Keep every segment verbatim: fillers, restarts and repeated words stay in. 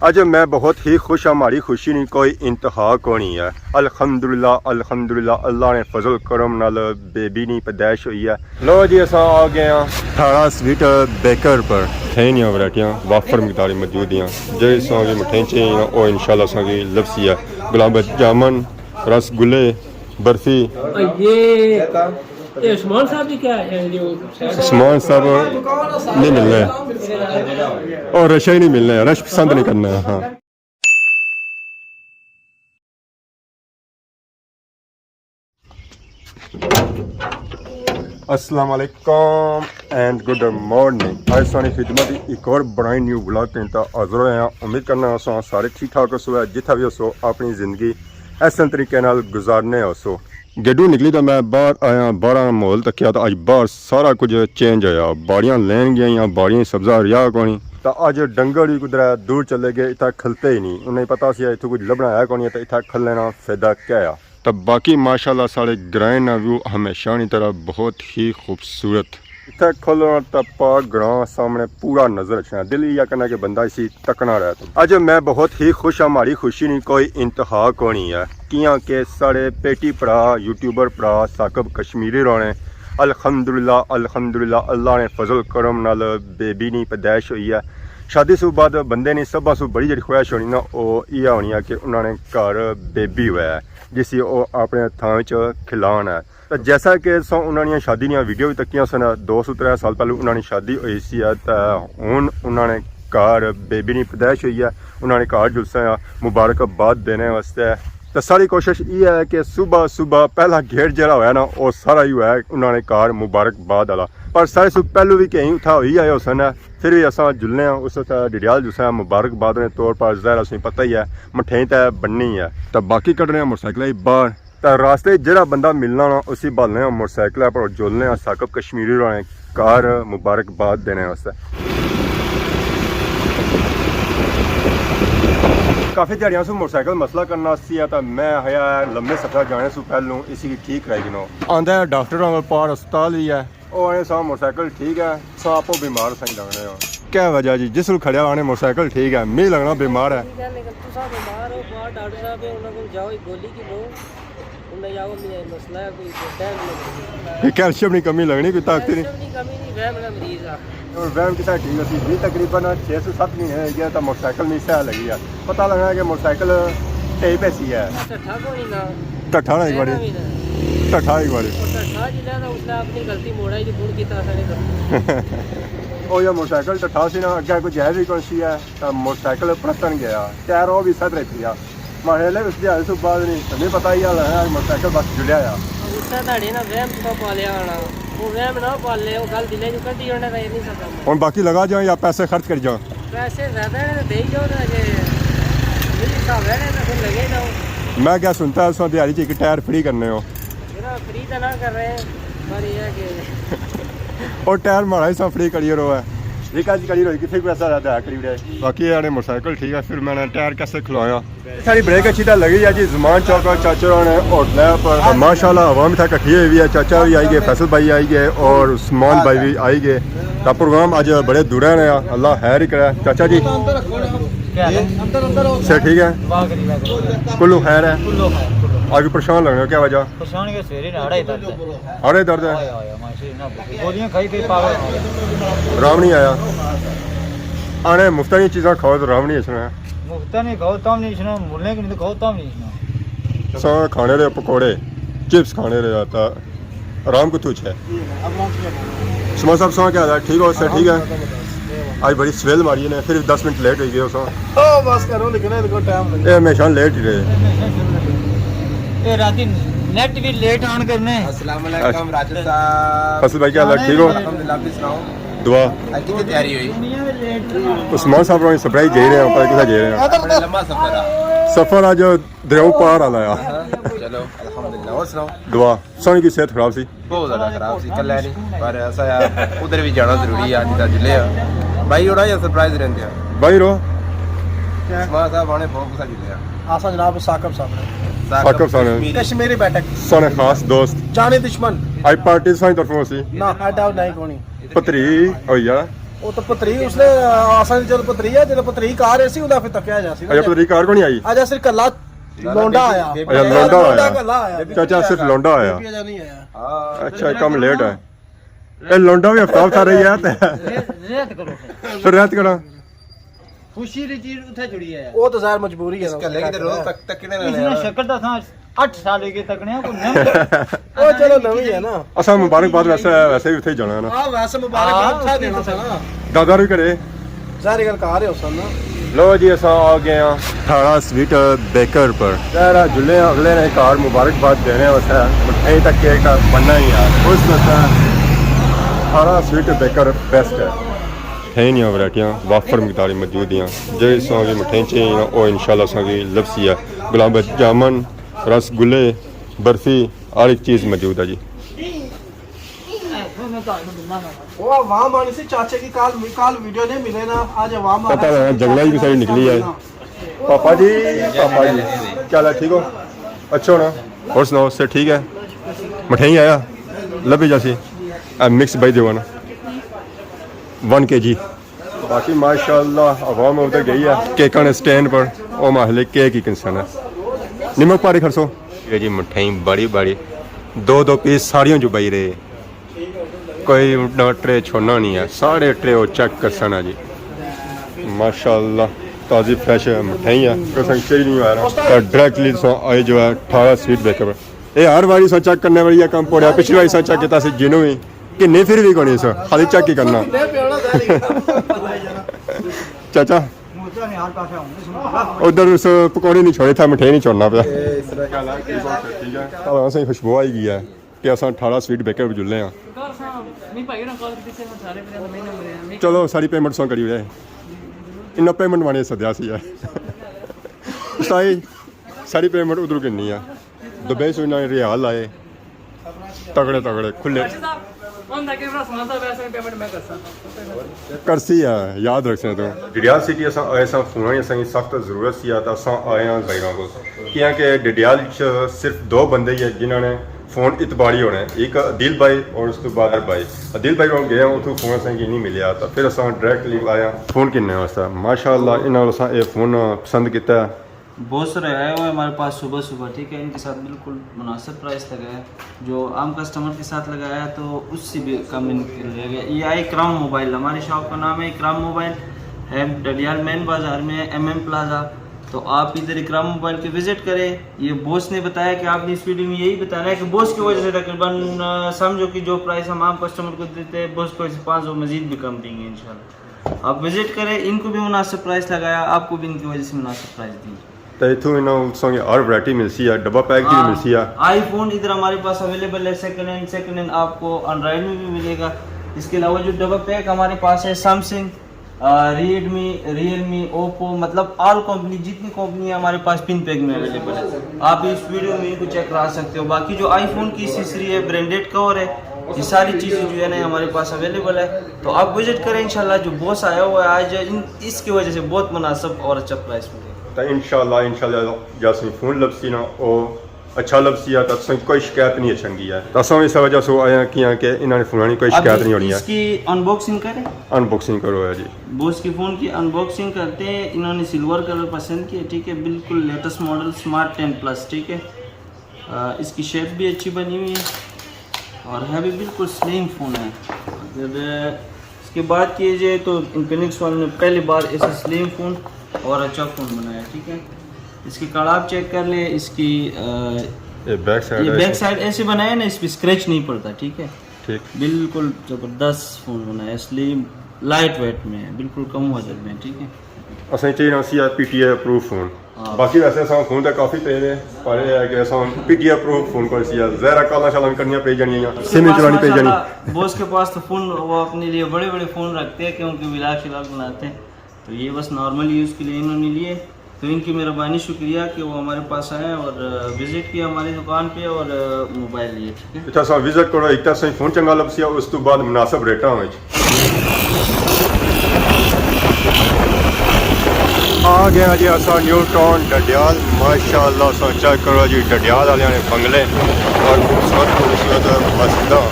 اج میں بہت ہی خوش ہاں، ماڑی خوشی نی کوئی انتہا کونی ہے۔ الحمدللہ، الحمدللہ، اللہ نے فضل کرم نال بیبی نی پیدائش ہوئی ہے۔ لو جی، اساں آ گئے ہاں تھاڑا سویٹ بیکر پر۔ مٹھائی نیاں ورائٹیاں وافر مقدار موجود ہیں، جیڑی ساں کی مٹھائی چاہیے او انشاءاللہ ساں کی لبسی ہے۔ گلاب جامن، رس گلے، برفی۔ یہ، یہ عثمان صاحب بھی کیا ہے جو عثمان صاحب نہیں ملنے، اور رشا ہی نہیں ملنے، رش پسند نہیں کرنا۔ ہاں۔ السلام علیکم اینڈ گڈ مارننگ۔ آج سانی خدمت دی ایک اور برانڈ نیو ولاگ تے تا حاضر ہوئے ہیں۔ امید کرنا اساں سارے ٹھیک ٹھاک ہو سو، جتھا بھی ہو سو اپنی زندگی احسن طریقے نال گزارنے ہو سو۔ گیڈو نکلی تو میں باہر آیا، باہر ماحول تکیا تو اج باہر سارا کچھ چینج ہویا۔ باڑیاں لین گئیاں، باڑیاں سبزہ رہیا کونی۔ تو اج ڈنگر بھی کدرے دور چلے گئے، اتھا کھلتے ہی نہیں۔ انہیں پتہ سی اتھوں کچھ لبنا ہے کونی، تو اتھا کھلنے نا فائدہ کیا ہے؟ تو باقی ماشاءاللہ سارے گرائیں نا ویو ہمیشہ نی طرح بہت ہی خوبصورت۔ اتھے کھلو نا تے پاک گراں سامنے پورا نظر اچھنا۔ دل یہ کرنا کہ بندہ اسی تکنا رہے۔ اج میں بہت ہی خوش ہاں، ماڑی خوشی نی کوئی انتہا کونی ہے، کیاں کہ ساڑے پیٹی پرا، یوٹیوبر پرا ثاقب کشمیری ہوراں نے الحمدللہ، الحمدللہ، اللہ نے فضل کرم نال بیبی نی پیدائش ہوئی ہے۔ شادی سوں بعد بندے نی سبھاں سوں بڑی جڑی خواہش ہونی نا، او یہ ہونی ہے کہ انہاں نے گھر بیبی ہوئے، جسی او اپنے ہتھاں وچ کھلان ہے۔ تے جیسا کہ تساں انہاں نیاں شادی نیاں ویڈیو وی تکیاں سن، دو سو ترے سال پہلو انہاں نی شادی ہوئی سی ہے، تے ہن انہاں نے گھر بیبی نی پیدائش ہوئی ہے، انہاں نے گھر جلساں آ مبارکباد دینے واسطے۔ تے ساری کوشش یہ ہے کہ صبح صبح پہلا گیٹ جڑا ہویا نا، او سارا ہی ہویا انہاں نے گھر مبارکباد والا۔ پر سارے سو پہلو بھی کہیں اتھا ہوئی آئے ہو سن، پھر بھی اساں جلنے آں، اس واسطے ڈڈیال جلساں آ مبارکباد نے طور پر، ظاہر اساں پتہ ہی ہے مٹھائی تے بننی ہے۔ تے باقی کڈنے آں موٹر سائیکل ہی باہر۔ تے راستے جیڑا بندہ ملنا نا، اسی بھالنے آں موٹر سائیکل پر، جلنے آں ثاقب کشمیری ہوراں نے گھر مبارکباد دینے واسطے۔ کافی دیہاڑیاں سوں موٹر سائیکل مسئلہ کرنا سی ہے، تے میں آیا لمبے سفر جانے سوں پہلوں اسی کی ٹھیک کرائی گنو۔ آندا ہے ڈاکٹر ہوراں کول، پار ہسپتال ہی ہے۔ او آنے سا موٹر سائیکل ٹھیک ہے، سا آپو بیمار سائیں لگنے ہو۔ کیا وجہ جی، جس نوں کھڑیا آنے موٹر سائیکل ٹھیک ہے، می لگنا بیمار ہے۔ ٹھیک ہے، لیکن تساں بیمار ہو، باہر ڈاکٹر صاحب ہے، انہاں کول جاؤ، ایک گولی کی لو۔ انہاں جاؤ، می مسئلہ ہے، کوئی ٹائم نہیں۔ یہ کیلشیم نی کمی لگنی، کوئی طاقت نہیں۔ کیلشیم نی کمی نہیں، وہم والا مریض آ۔ اور وہم کتا ٹھیک اسی، می تقریباً چھ سو ست مہینے ہو گیا، تو موٹر سائیکل نہیں سہی لگی ہے۔ پتہ لگا کہ موٹر سائیکل ٹھیک پہ سی ہے۔ ٹھٹھا کوئی نہ۔ ٹھٹھا نا ایک باری۔ ٹھٹھا ایک باری۔ اور ٹھٹھا جی نہ، اس نے اپنی غلطی موڑا ہی نہیں، کون کیتا سارے غلطی۔ او یہ موٹر سائیکل ٹھٹھا سی نا، اگے کوئی جائز ہی کون سی ہے، تو موٹر سائیکل پرتن گیا، ٹائر وہ بھی سٹ رہی ہے۔ ماڑے لے اس دیہاڑے سوں بعد نہیں، تمہیں پتہ ہی ہے، موٹر سائیکل بس جلیا آ۔ اس طرح تہاڑے نا وہم تو پالیا ہونا، وہ وہم نہ پالے، وہ گل دلے جو کڈی ہونے کا یہ نہیں سکتا۔ ہن باقی لگا جاؤ یا پیسے خرچ کر جاؤ؟ پیسے زیادہ نے تو دے ہی جاؤ نا، جے میرے حساب ہے نا تو پھر لگے جاؤ۔ میں کیا سنتا ہے، اس دیہاڑی چ ایک ٹائر فری کرنے ہو؟ میرا فری تو نہ کر رہے ہیں، پر یہ ہے کہ اور ٹائر ماڑا ہی سا فری کریے رہو ہے۔ ریکا جی کری رہی، کتنے پیسہ زیادہ ہے، کری رہے۔ باقی یہ آنے موٹر سائیکل ٹھیک ہے، پھر میں نے ٹائر کیسے کھلوایا۔ ساری بریک اچھی طرح لگی ہے جی، زمان چوک اور چاچا ہوراں نے ہوٹل ہے پر ماشاءاللہ عوام اتھا کٹھی ہوئی ہوئی ہے۔ چاچا بھی آئی گئے، فیصل بھائی آئی گئے اور عثمان بھائی بھی آئی گئے۔ تا پروگرام اج بڑے دورا نے، اللہ خیر ہی کرے۔ چاچا جی، کیا ہے؟ سے ٹھیک ہے؟ واہ کری واہ کری۔ کلو خیر ہے؟ کلو خیر، کلو۔ آج پریشان لگ رہے ہو، کیا وجہ؟ پریشان کے سویرے ناڑا ہی درد ہے۔ ہاڑے درد ہے؟ آیا، آیا، ماشاءاللہ، نہ پوچھو۔ گولیاں کھائی کھائی پاگل ہو گئے۔ آرام نہیں آیا۔ آنے مفت کی چیزاں کھاؤ تو آرام نہیں اچھنا ہے۔ مفت نہیں کھاؤ تم نہیں اچھنا، ملنے کی نہیں تو کھاؤ تم نہیں اچھنا۔ ساں کھانے رہے پکوڑے، چپس کھانے رہے آتا، آرام کو تجھ ہے۔ شما صاحب ساں کیا حال ہے؟ ٹھیک ہو؟ سر ٹھیک ہے؟ آج بڑی سویل ماری نے، پھر دس منٹ لیٹ ہوئی گئے ہو ساں۔ او بس کرو، لیکن اے دیکھو ٹائم لگے۔ اے ہمیشہ لیٹ ہی رہے۔ اے راتی نیٹ بھی لیٹ آن کرنے۔ السلام علیکم راجہ صاحب۔ فصل بھائی کیا حال ہے؟ ٹھیک ہو؟ الحمدللہ، آپ سناؤ؟ دعا۔ آج کتنی تیاری ہوئی؟ عثمان صاحب ہوراں سرپرائز دے رہے ہیں، پر کسا دے رہے ہیں؟ بڑا لمبا سفر ہے۔ سفر اج دریاؤ پار والا ہے۔ چلو الحمدللہ، اور سناؤ؟ دعا۔ سونی کی صحت خراب سی۔ بہت زیادہ خراب سی، کلے نہیں، پر ایسا ہے، ادھر بھی جانا ضروری ہے، جدھر جلے ہیں۔ بھائی ہوراں یا سرپرائز رہندے ہیں۔ بھائی رو۔ عثمان صاحب آنے بہت کسا جلے ہیں۔ آسا جناب ثاقب صاحب نے۔ ثاقب صاحب نے۔ کشمیری۔ کشمیری بیٹھک۔ سونے خاص دوست۔ جانی دشمن۔ آئی پارٹی سونے طرفوں سی۔ نہ، ایڈا نہیں کونی۔ پتری ہوئی جا۔ وہ تو پتری اس نے، آسان جل پتری ہے، جل پتری کار ایسی، انہاں پھر تکیا جاسی نا۔ اچھا، پتری کار کون نہیں آئی؟ اجا صرف کلا لونڈا آیا۔ اچھا، لونڈا آیا۔ کلا آیا۔ چاچا صرف لونڈا آیا۔ بیبی اجا نہیں آیا۔ اچھا، کم لیٹ ہے۔ اے لونڈا بھی ہفتہ ہفتہ رہی ہے تے۔ ریت کرو۔ پھر ریت کرو۔ خوشی دی چیز اتھے جڑی ہے۔ وہ تو ظاہر مجبوری ہے اس نا، کلے کی تے روز تک، تک کنے اس نے رہنے شکل دا تھا۔ اٹھ سال کے تک نے کوئی نویں۔ او چلو، نویں ہے نا۔ اساں مبارکباد ویسے، ویسے بھی اتھے ہی جانا ہے نا۔ ہاں، ویسے مبارک ہاں، اتھا دینا تھا نا۔ دادا بھی کرے۔ ظاہر گل کار ہے اس نا۔ لو جی، اساں آ گئے ہاں اٹھارہ سویٹ بیکر پر۔ ظاہر ہے جلے اگلے نے کار مبارکباد دینے واسطے، مٹھائی تک کیک بننا ہی ہے۔ اس واسطے اٹھارہ سویٹ بیکر بیسٹ ہے۔ مٹھائی نیاں ورائٹیاں وافر مقدار موجود ہیں۔ جے اساں کی مٹھائی چاہیے، او انشاءاللہ اساں کی لبسی ہے۔ گلاب جامن، رس گلے، برفی، ہر ایک چیز موجود ہے جی۔ وہ عوام آنی سی چاچے کی کال، کال ویڈیو نہیں ملے نا، آج عوام آ پتہ رہا ہے، جنگلہ ہی ساری نکلی ہے۔ پاپا جی، پاپا جی، کیا حال ہے؟ ٹھیک ہو؟ اچھا ہونا؟ اور سناؤ، سے ٹھیک ہے؟ مٹھائی آیا؟ لبھی جاسی۔ اے مکس بھائی دیوانا۔ ون کے جی۔ باقی ماشاءاللہ عوام ادھر گئی ہے کیکاں نے سٹینڈ پر، او محلے کیک ہی کنسن ہے۔ نمک پاری کھڑسو۔ یہ جی مٹھائی بڑی بڑی، دو دو پیس ساریاں جو بئی رہے، کوئی نہ ٹرے چھوڑنا نہیں ہے، سارے ٹرے وہ چیک کرسن ہے جی۔ ماشاءاللہ تازی فریش مٹھائی ہے، کسن چیز نہیں ہوا نا۔ ڈائریکٹلی سو آئے جو ہے اٹھارہ سویٹ بیکر۔ اے ہر واری سا چیک کرنے والی ہے کم پوڑیا، پچھلی واری سا چیک کیتا سی جنوں ہی، کہ نہیں پھر بھی کونی سا، خالی چیک ہی کرنا۔ چاچا، ادھر اس پکوڑے نہیں چھوڑے تھا، مٹھائی نہیں چھوڑنا پیا۔ چلو، صحیح خوشبو آئی گئی ہے کہ اساں اٹھارہ سویٹ بیکر جلے ہاں۔ چلو، ساری پیمنٹ سو کری ہوئے۔ انہاں پیمنٹ مانے سدیا سی ہے۔ سائی، ساری پیمنٹ ادھروں گھننی ہے۔ دبئی سے انہاں نے ریال آئے، تگڑے تگڑے کھلے۔ کرسی ہے، یاد رکھسیں تو۔ ڈڈیال سٹی اساں آئے ساں، فوناں نی اساں کی سخت ضرورت سی، تے اساں آئے ہاں زائراں کول۔ کیاں کہ ڈڈیال چ صرف دو بندے ہی ہیں جنہاں نے فون اتباڑی ہونے، ایک عدیل بھائی اور اس تو بعد بھائی۔ عدیل بھائی کول گئے ہاں، اتھوں فون اساں کی نہیں ملیا، تو پھر اساں ڈائریکٹلی آئے ہاں فون گھننے واسطے۔ ماشاءاللہ انہاں اساں اے فون پسند کیتا ہے۔ بہت سارے آئے ہوئے ہیں ہمارے پاس صبح صبح، ٹھیک ہے، ان کے ساتھ بالکل مناسب پرائس لگایا ہے۔ جو عام کسٹمر کے ساتھ لگایا ہے تو اس سے بھی کم ان کے لگایا گیا۔ یہ آئے اکرام موبائل، ہماری شاپ کا نام ہے اکرام موبائل، ہے ڈڈیال مین بازار میں ہے، ایم ایم پلازہ۔ تو آپ ادھر اکرام موبائل کے وزٹ کریں۔ یہ باس نے بتایا کہ آپ نے اس ویڈیو میں یہی بتانا ہے کہ باس کی وجہ سے تقریباً، آ، سمجھو کہ جو پرائس ہم عام کسٹمر کو دیتے ہیں، باس کی وجہ سے پانچ سو مزید بھی کم دیں گے انشاءاللہ۔ آپ وزٹ کریں، ان کو بھی مناسب پرائس لگایا، آپ کو بھی ان کی وجہ سے مناسب پرائس دیں۔ تو اتھوں انہاں سنگے ہر ورائٹی ملسی ہے، ڈبہ پیک کی بھی ہاں، ملسی ہے۔ آئی فون ادھر ہمارے پاس اویلیبل ہے، سیکنڈ ہینڈ، سیکنڈ ہینڈ آپ کو اینڈرائڈ میں بھی ملے گا۔ اس کے علاوہ جو ڈبہ پیک ہمارے پاس ہے، سیمسنگ، آ، ریڈمی، ریئل می، اوپو، مطلب آل کمپنی، جتنی کمپنی ہے ہمارے پاس پن پیک میں اویلیبل ہے۔ آپ اس ویڈیو میں ان کو چیک کرا سکتے ہو۔ باقی جو آئی فون کی ایکسیسری ہے، برانڈیڈ کور ہے، یہ ساری چیزیں جو ہے نا ہمارے پاس اویلیبل ہے۔ تو آپ وزٹ کریں انشاءاللہ، جو باس آیا ہوا ہے آج، ان، اس کی وجہ سے بہت مناسب اور اچھا پرائس ملے گا۔ تو انشاءاللہ، انشاءاللہ جاسوں فون لبسی نا، او اچھا لبسی ہے، تو تساں کوئی شکایت نہیں اچھن گی ہے۔ تو اساں اس وجہ سے آئے ہیں کیاں کہ انہاں نے فوناں نی کوئی اب شکایت نہیں ہونی ہے۔ اس کی ان باکسنگ کریں؟ ان باکسنگ کرو ہے جی۔ باس کے فون کی ان باکسنگ کرتے ہیں۔ انہوں نے سلور کلر پسند کیا، ٹھیک ہے، بالکل لیٹسٹ ماڈل سمارٹ ٹین پلس، ٹھیک ہے۔ آ، اس کی شیپ بھی اچھی بنی ہوئی ہے اور ہے بھی بالکل سلیم فون ہے۔ اگر اس کی بات کی جائے تو انفینکس والوں نے پہلی بار ایسا سلیم فون اور اچھا فون بنایا، ٹھیک ہے۔ اس کی کڑاب چیک کر لیں، اس کی، آ، یہ بیک سائیڈ یہ ہے۔ بیک سائیڈ ایسے بنایا نا، اس پہ اسکریچ نہیں پڑتا، ٹھیک ہے۔ ٹھیک۔ بالکل زبردست فون بنایا، سلیم، لائٹ ویٹ میں ہے، بالکل کم وزن میں، ٹھیک ہے۔ اساں چاہیے سی پی ٹی آئی اپروو فون۔ ہاں۔ باقی ویسے اساں فون تے کافی پے نے، پر یہ ہے کہ اساں پی ٹی آئی اپروو فون کول سی، ظاہر ہے کالاں شالاں بھی کرنیاں پئی جانیاں، سم ہی بس چلانی پئی جانی۔ ماشاءاللہ، باس کے پاس تو فون، وہ اپنے لیے بڑے بڑے فون رکھتے ہیں کیونکہ ولاگ شلاگ بناتے ہیں، تو یہ بس نارمل یوز کے لیے انہوں نے لیے۔ تو ان کی مہربانی، شکریہ کہ وہ ہمارے پاس آئے اور، آ، وزٹ کیا ہماری دکان پہ اور، آ، موبائل لیے، ٹھیک ہے۔ اتھا اساں وزٹ کرو، ایک تو اساں فون چنگا لبسی، اس تو بعد مناسب ریٹاں وچ۔ آ گیا جی اساں نیو ٹاؤن ڈڈیال۔ ماشاءاللہ اساں چیک کرو جی ڈڈیال والے نے بنگلے اور خوبصورت خوبصورت مسجداں۔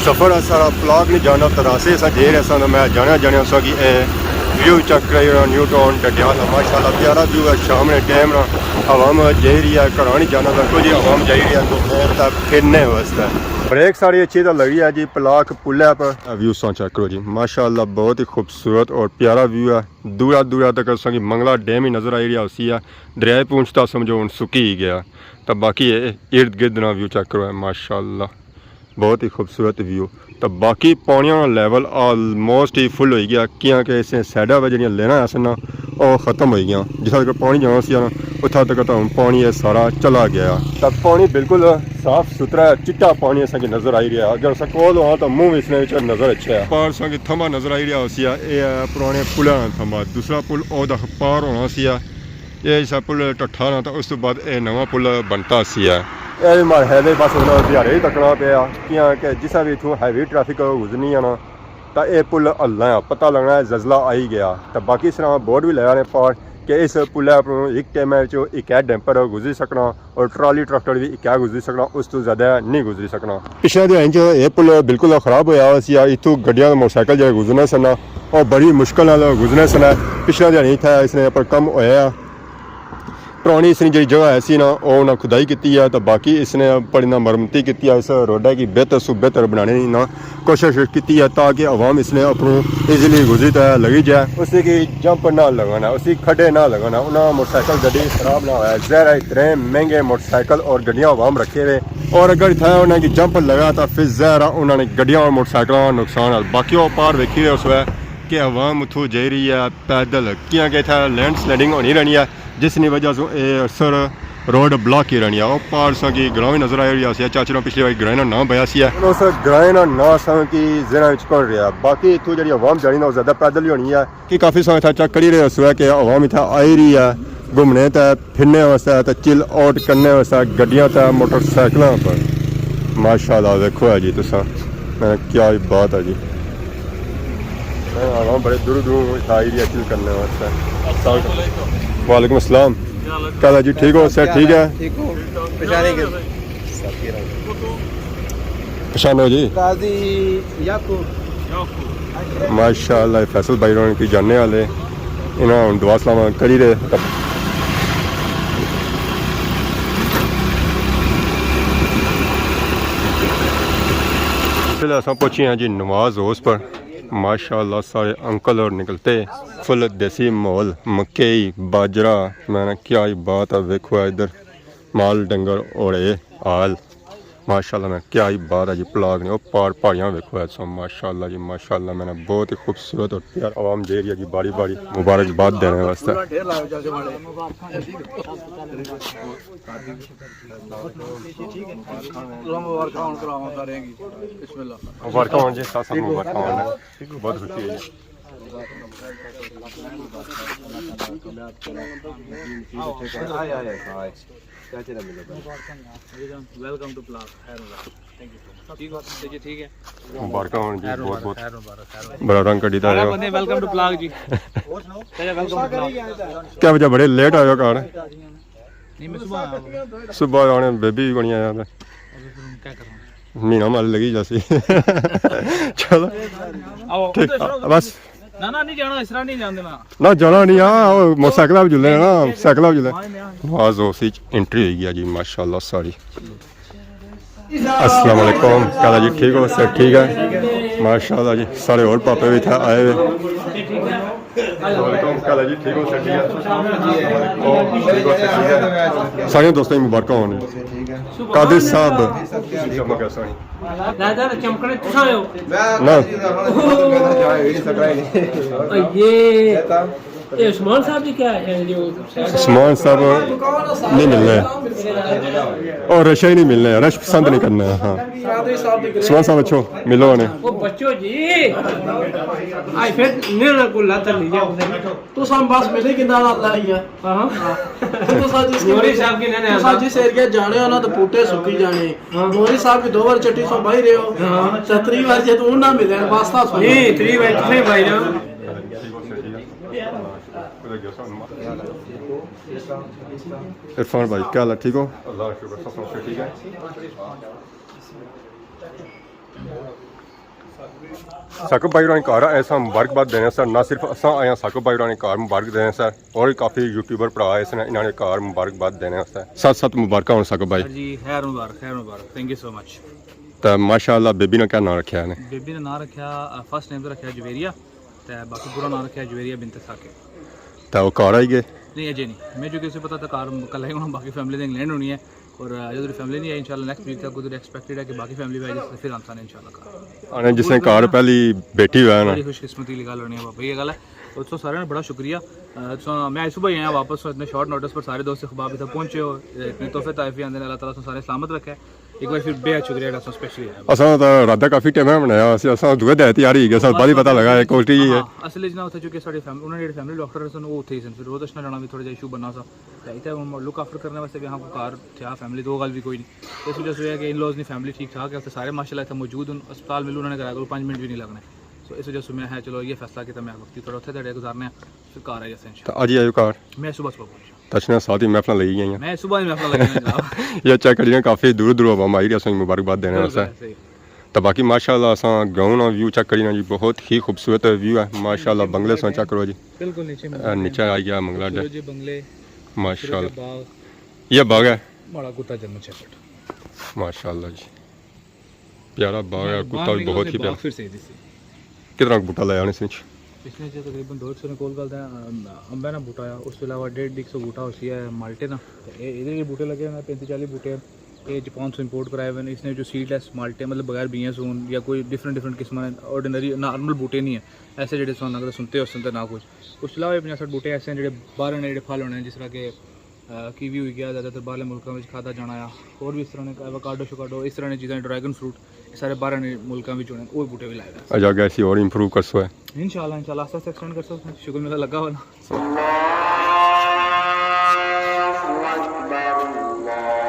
سفر ہے سارا پلاک نہیں جانا، تراسے سا جے رہے سن۔ میں جانا جانا سا کہ اے ویو چیک کرائی رہا، نیو ٹاؤن ڈڈیال، ماشاءاللہ پیارا ویو ہے۔ شام نے ٹائم نا عوام جائی رہی ہے، گھراں نہیں جانا، تاں کچھ عوام جائی رہی ہے گھومنے تے پھرنے واسطے۔ بریک ساری اچھی تو لگی ہے جی، پلاک پل ہے پر ویو سا چیک کرو جی، ماشاءاللہ بہت ہی خوبصورت اور پیارا ویو ہے۔ دورا دورا تک اساں کی منگلا ڈیم ہی نظر آئی رہیا ہوسی ہے۔ دریائے پونچھ تا سمجھو ہن سکی ہی گیا۔ تا باقی اے ارد گرد نا ویو چیک کرو ہے، ماشاءاللہ بہت ہی خوبصورت ویو۔ تا باقی پانیاں نا لیول آلموسٹ ہی فل ہوئی گیا، کیاں کہ اس نے سائیڈاں پہ جڑیاں لینا ایسے نا، او ختم ہوئی گیاں۔ جتھا تک پانی جانا سی نا، اتھا تک تا ہن پانی اے سارا چلا گیا۔ تا پانی بالکل صاف ستھرا ہے، چٹا پانی اساں کی نظر آئی رہیا۔ اگر اساں کول ہواں تا منہ وی اس نے وچ نظر اچھے ہے۔ پار اساں کی تھمبا نظر آئی رہیا ہوسی، اے ہے پرانے پلاں نا تھمبا۔ دوسرا پل او دا پار ہونا سی، اے جسا پل ٹٹھا نا تا اس تو بعد اے نواں پل بنتا سی ہے۔ اے وی ماڑے خیال اچ بس ہن دیہاڑے ہی تکنا پیا، کیاں کہ جسا وی اتھوں ہیوی ٹریفک گزرنی ہے نا، تا اے پل ہلنا ہے، پتہ لگنا ہے زلزلہ آئی گیا۔ تا باقی اس طرح بورڈ وی لگا نے پار کہ اس پل اپروں ایک ٹائم وچ ایک ہے ڈیمپر گزری سکنا اور ٹرالی ٹریکٹر وی اکیا گزری سکنا، اس تو زیادہ نہیں گزری سکنا۔ پچھلے دیہاڑیں چ اے پل بالکل خراب ہویا ہوا سی، اتھوں گڈیاں تے موٹر سائیکل جڑے گزرنے سن، او بڑی مشکل نال گزرنے سن۔ پچھلے دیہاڑیں اتھے اس نے اپر کم ہویا ہے۔ پرانی اس نی جڑی جگہ ہے سی نا، او انہاں کھدائی کیتی ہے، تے باقی اس نے بڑی نا مرمتی کیتی ہے، اس روڈا کی بہتر سو بہتر بنانے نی نا کوشش کیتی ہے، تاکہ عوام اس نے اپروں ایزیلی گزری تے لگی جائے۔ اس کی جمپ نہ لگانا، اس کی کھڈے نہ لگانا، انہاں موٹر سائیکل گڈی خراب نہ ہویا۔ ظاہر ہے اتنے مہنگے موٹر سائیکل اور گڈیاں عوام رکھے ہوئے، اور اگر اتھا انہاں کی جمپ لگا تو پھر ظاہر ہے انہاں نے گڈیاں اور موٹر سائیکلاں نقصان ہے۔ باقی او پار ویکھی رہے اس وقت کہ عوام اتھوں جائی رہی ہے پیدل، کیاں کہ اتھا لینڈ سلائیڈنگ ہونی رہنی ہے، جس نی وجہ سے اے اکثر روڈ بلاک ہی رہنی ہے۔ او پار اساں کی گراں وی نظر آئی رہی سی، چاچے نے پچھلی واری گرائیں نا ناں بیا سی ہے۔ اس گرائیں نا ناں اساں کی ذہناں وچ کون رہیا، باقی اتھوں جڑی عوام جانی نا او زیادہ پیدل ہی ہونی ہے۔ کہ کافی سمے اتھا چیک کری رہے سو کہ عوام اتھا آئی رہی ہے گھومنے تے پھرنے واسطے تے چل آؤٹ کرنے واسطے گڈیاں تے موٹر سائیکلاں پر۔ ماشاءاللہ ویکھو ہے جی تساں، میں کیا ہی بات ہے جی۔ عوام بڑے دور دور اتھا آئی رہی ہے چل کرنے واسطے۔ السلام علیکم۔ وعلیکم السلام۔ کیا حال ہے؟ کیا حال ہے جی؟ ٹھیک ہو؟ صحت ٹھیک ہے؟ ٹھیک ہو؟ پچھانے گئے؟ پچھانو جی۔ قاضی یعقوب۔ ماشاءاللہ، فیصل بھائی ہوراں کی جاننے والے، انہاں ہن دعا سلام کری رہے۔ فی الحال اساں پہنچے ہیں جی نماز ہوس پر۔ ماشاءاللہ سارے انکل اور نکلتے، فل دیسی ماحول، مکئی، باجرہ، میں نے کیا ہی بات ہے، ویکھو ادھر مال ڈنگر اوڑے حال۔ ماشاءاللہ میں کیا ہی بات ہے جی، پلاک نے او پار پہاڑیاں ویکھو ہے سو، ماشاءاللہ جی ماشاءاللہ، میں نے بہت ہی خوبصورت اور پیارا عوام جائی رہی ہے جی باری باری مبارکباد دینے واسطے۔ مبارکاں ہون جی، سب سب مبارکاں ہون۔ بہت خوشی ہے جی۔ ویلکم ٹو پلاک، خیر ہو۔ ٹھیک ہو؟ جی، ٹھیک ہے۔ مبارکاں ہون جی، خیر بہت مبارک، بہت۔ خیر مبارک، خیر مبارک۔ بڑا رنگ کڈی دا سارے آئے ہو۔ بندے ویلکم ٹو پلاک جی۔ کیا وجہ بڑے لیٹ آئے ہو گھر؟ نہیں، میں صبح آیا ہوں۔ صبح آنے بیبی بھی کونی آیا تھا۔ ابھی پھر ہم کیا کرنا؟ مہینہ مال لگی جاسی۔ چلو۔ آؤ۔ ٹھیک، بس۔ نہ، نہ، نہیں جانا، اس طرح نہیں جاندے نا۔ نہ جانا نہیں، ہاں، او موٹر سائیکل بھی جلے نا، سائیکل بھی جلے۔ نماز ہوس اچ انٹری ہوئی گیا جی، ماشاءاللہ ساری۔ السلام علیکم، کیا حال ہے جی؟ ٹھیک ہو؟ صحت ٹھیک ہے؟ ماشاءاللہ جی، سارے اور پاپے بھی اتھے آئے ہوئے۔ السلام علیکم، کیا حال ہے جی؟ ٹھیک ہو؟ صحت ٹھیک ہے؟ السلام علیکم، ٹھیک ہو؟ صحت ٹھیک ہے؟ سارے دوستاں کی مبارکاں ہون۔ قادر صاحب۔ دادا چمکنے تساں ہو۔ نہ۔ یہ اے عثمان صاحب جی کیا ہے جو عثمان صاحب نہیں ملنا ہے۔ اور رشا ہی نہیں ملنا ہے، رش پسند نہیں کرنا ہے۔ ہاں۔ عثمان صاحب اچھو، ملو نے۔ او بچو جی۔ آج پھر میرے کو لاتا نہیں جاؤ۔ تساں بس ملے کہ نال اللہ ہی ہے۔ ہاں۔ تساں جس کے نوری صاحب کی نہ، نہ، تساں جس ایریا جانے ہو نا تو پوٹے سکی جانے۔ ہاں۔ نوری صاحب کی دو بار چٹی سو بھائی رہے ہو۔ ہاں۔ تے تری بار جے تو نہ ملے، واسطہ سو۔ نہیں، تری بار کتنے بھائی جان؟ عرفان بھائی، کیا حال ہے؟ ٹھیک ہو؟ اللہ کا شکر، سب سے ٹھیک ہے۔ ثاقب بھائی ہوراں نے گھر آئے ساں مبارکباد دینے سر، نہ صرف اساں آئے ہاں ثاقب بھائی ہوراں نے گھر مبارک دینے سر، اور بھی کافی یوٹیوبر بھرا آئے سن انہاں نے گھر مبارکباد دینے واسطے۔ ساتھ ساتھ مبارکاں ہون ثاقب بھائی۔ جی، خیر مبارک، خیر مبارک، تھینک یو سو مچ۔ تے ماشاءاللہ، بیبی نا کیا نام رکھیا نے؟ بیبی نا نام رکھیا، آ، فرسٹ نیم تے رکھیا جویریہ، تے باقی پورا نام رکھیا جویریہ بنت ثاقب۔ تے او گھر آئی گئے؟ نہیں، اجے نہیں، میں جو کہ اسے پتا تھا گھر کل ہی ہونا، باقی فیملی تے انگلینڈ ہونی ہے، اور اجے تھوڑی فیملی نہیں آئی، انشاءاللہ نیکسٹ ویک تک ادھر ایکسپیکٹڈ ہے کہ باقی فیملی بھی آئی جائے، پھر آنسان انشاءاللہ گھر۔ آنے جس نے گھر پہلی بیٹی ہوا ہے نا۔ بڑی خوش قسمتی والی گل ہونی ہے بابا، یہ گل ہے۔ اور تساں سارے نا بڑا شکریہ۔ آ، تساں، میں صبح ہی آیا واپس، اتنے شارٹ نوٹس پر سارے دوست احباب اتنے پہنچے ہو، اتنے تحفے تحفے آندے نے، اللہ تعالیٰ تساں سارے سلامت رکھے۔ ایک بار پھر بے حد شکریہ جیڑا تساں سپیشلی آیا۔ اساں تاں رات دا کافی ٹائم بنایا سی، اساں دوئے دے تیاری ہی گئے، ساں بعد ہی پتہ لگا ہے کوٹی ہی ہے۔ ہاں، اصل وچ نا اتھے چونکہ ساڈی فیملی، انہاں نے جیڑے فیملی ڈاکٹر سن، وہ اتھے ہی سن، پھر روز اشنا جانا بھی تھوڑا جہا ایشو بننا سا۔ تے اتھے ہن لک آفٹر کرنے واسطے بھی ہاں کوئی گھر تھیا، فیملی دو گل بھی کوئی نہیں۔ اس وجہ سے یہ ہے کہ ان لاز نی فیملی ٹھیک ٹھاک ہے، اتھے سارے ماشاءاللہ اتھے موجود ہن، اسپتال ملو انہاں نے گھر کول پنج منٹ بھی نہیں لگنے۔ سو اس وجہ سے میں ہے چلو یہ فیصلہ کیتا، میں وقتی تھوڑا اتھے تھوڑے گزارنے آں، پھر گھر آئی جاتے ہیں انشاءاللہ۔ تے اج ہی آئے ہو گھر؟ میں صبح صبح پہنچا۔ تے اشنا ساتھ ہی محفلاں لگی گئیاں۔ میں صبح ہی محفلاں لگی گئیاں جناب۔ یہ چیک کری نا، کافی دور دور عوام آئی رہی، اساں کی مبارکباد دینے بالکل واسطے۔ صحیح۔ تے باقی ماشاءاللہ اساں گراؤنڈ نا ویو چیک کری نا جی، بہت ہی خوبصورت ویو ہے ماشاءاللہ، بنگلے ساں چیک کرو جی۔ بالکل نیچے اے نیچے آئی گیا منگلا ڈے۔ سورج بنگلے، ماشاءاللہ۔ خوبصورت باغ۔ یہ باغ ہے؟ ماڑا کتا جرمن شیپرڈ۔ ماشاءاللہ جی، پیارا باغ ہے، کتا بھی بہت ہی پیارا۔ پھر صحیح دسی۔ کتنا بوٹا لایا نے اس وچ؟ اس نے جو تقریباً دو ایک سو نے کول گل دا، ام، امبے نا بوٹا ہے، اس تو علاوہ ڈیڑھ ایک سو بوٹا ہوسی ہے مالٹے نا۔ تے اے، ایدے وی بوٹے لگے ہوئے، پینتی چالی بوٹے ہیں۔ اے جاپان سوں امپورٹ کرائے ہوئے نے۔ اس نے جو سیڈ لیس مالٹے، مطلب بغیر بیاں سوں یا کوئی ڈفرنٹ ڈفرنٹ قسماں نے، آرڈینری نارمل بوٹے نہیں ہیں، ایسے جیڑے تساں اگر سنتے ہو سنتے نہ کچھ۔ اس تو علاوہ اے پنجاہ سٹھ بوٹے ایسے ہیں جیڑے باہر نے، جیڑے پھل ہونے ہیں، جس طرح کہ، آ، کیوی ہوئی گیا، زیادہ تر باہرلے ملکاں وچ کھادا جانا آ، اور بھی اس طرح نے ایووکاڈو شوکاڈو، اس طرح نے چیزاں، ڈریگن فروٹ، اے سارے باہر نے ملکاں وچ ہونے، او بوٹے بھی لائے ہوئے ہیں۔ اچھا، اگے اسی اور امپروو کرسو ہے۔ انشاءاللہ، انشاءاللہ، آستہ آستہ ایکسٹینڈ کرسو، شکر میرا لگا ہوا نا۔ اللہ اکبر، اللہ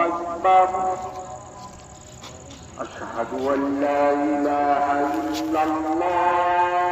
اکبر۔ اشہد ان لا الہ الا اللہ۔